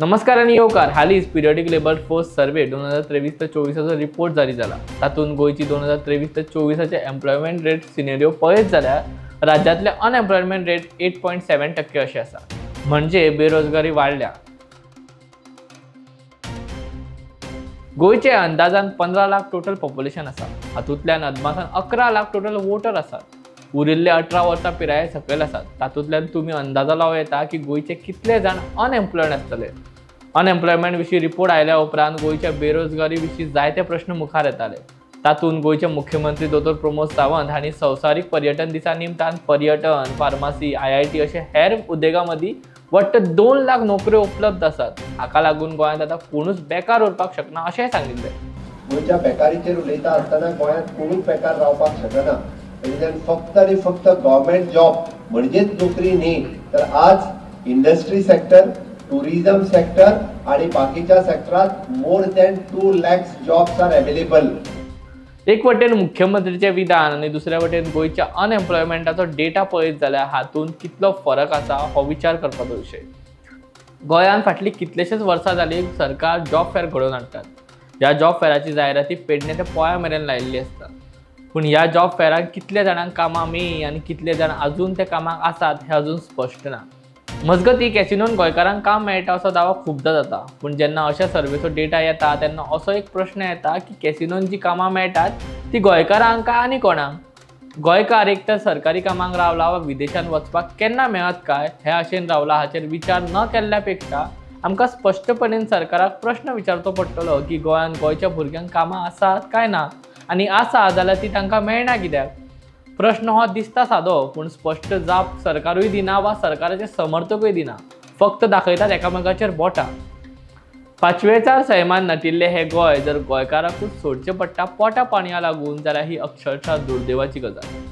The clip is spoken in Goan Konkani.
नमस्कार आनी येवकार. हालींच पिरियडीक लेबर फोर्स सर्वे 2023 ते 24 रिपोर्ट जारी जाला. तातूंत गोंयची 2023 ते 24 एम्प्लॉयमेंट रेट सिनेरियो पळयत जाल्यार राज्यांतले अनएम्प्लॉयमेंट रेट 8.7% अशें आसा, म्हणजे बेरोजगारी वाडल्या. गोंयचे अंदाजान 15 लाख टोटल पॉप्युलेशन आसा. हातूंतल्यान अदमासान 11 लाख टोटल वोटर आसात. उरिल्ले 18 वर्सां पिराये सकयल आसात. तातूंतल्यान तुमी अंदाजा लावं येता की गोंयचे कितले जाण अनएम्प्लॉयड आसतले. अनएम्प्लॉयमेंट विशीं रिपोर्ट आयल्या उपरांत गोंयच्या बेरोजगारी विशीं जायते प्रश्न मुखार येताले. तातूंत गोंयचे मुख्यमंत्री दोतोर प्रमोद सावंत हांणी संवसारीक पर्यटन दिसा निमतान पर्यटन, फार्मासी, IIT अशे हेर उद्देगां मदीं वट्ट 2 लाख नोकऱ्यो उपलब्ध आसात. हाका लागून गोंयांत आतां कोणूच बेकार उरपाक शकना अशेंय सांगिल्लें. गोंयच्या बेकारीचेर उलयता आसतना गोंयांत कोणूच बेकार रावपाक शकना. फक्त आनी फक्त गव्हर्मेंट जॉब म्हणजेच नोकरी न्ही, तर आज इंडस्ट्री सेक्टर, टुरिझम सेक्टर आणि बाकीच्या सेक्टरात more than 2 lakhs jobs are available. एक वटेन मुख्यमंत्रीचें विधान आनी दुसऱ्या वटेन गोंयच्या अनएम्प्लॉयमेंटाचो डेटा पळयत जाल्यार हातूंत कितलो फरक आसा हो विचार करपाचो विशय. गोंयांत फाटलीं कितलेशेच वर्सां जालीं सरकार जॉब फेअर घडोवन हाडटात. ह्या जॉब फेअराची जायराती पेडणे ते पोळ्या मेरेन लायिल्ली आसता. पूण ह्या जॉब फेअराक कितले जाणांक कामां मेळ्ळीं आनी कितले जाण अजून त्या कामाक आसात हें अजून स्पश्ट ना. मजगतीं कॅसिनोन गोंयकारांक काम मेळटा असो दावो खुबदां जाता. पूण जेन्ना अशा सर्वेचो डेटा येता तेन्ना असो एक प्रश्न येता की कॅसिनोन जी कामां मेळटात ती गोंयकारांक काय आनी कोणाक? गोंयकार एक तर सरकारी कामांक रावला वा विदेशांत वचपाक केन्ना मेळत काय हे आशेन रावला हाचेर विचार न केल्ल्या पेक्षा आमकां स्पश्टपणान सरकाराक प्रश्न विचारचो पडटलो की गोंयांत गोंयच्या भुरग्यांक कामां आसात काय ना, आनी आसा जाल्यार ती तांकां मेळना कित्याक? प्रश्न हो दिसता सादो, पूण स्पश्ट जाप सरकारूय दिना वा सरकाराचे समर्थकूय दिना. फक्त दाखयतात एकामेकाचेर बोटां. पाचवेचार सैमान नटिल्लें हें गोंय जर गोंयकाराकूच सोडचें पडटा पोटा पाणया लागून जाल्यार ही अक्षरशः दुर्दैवाची गजाल.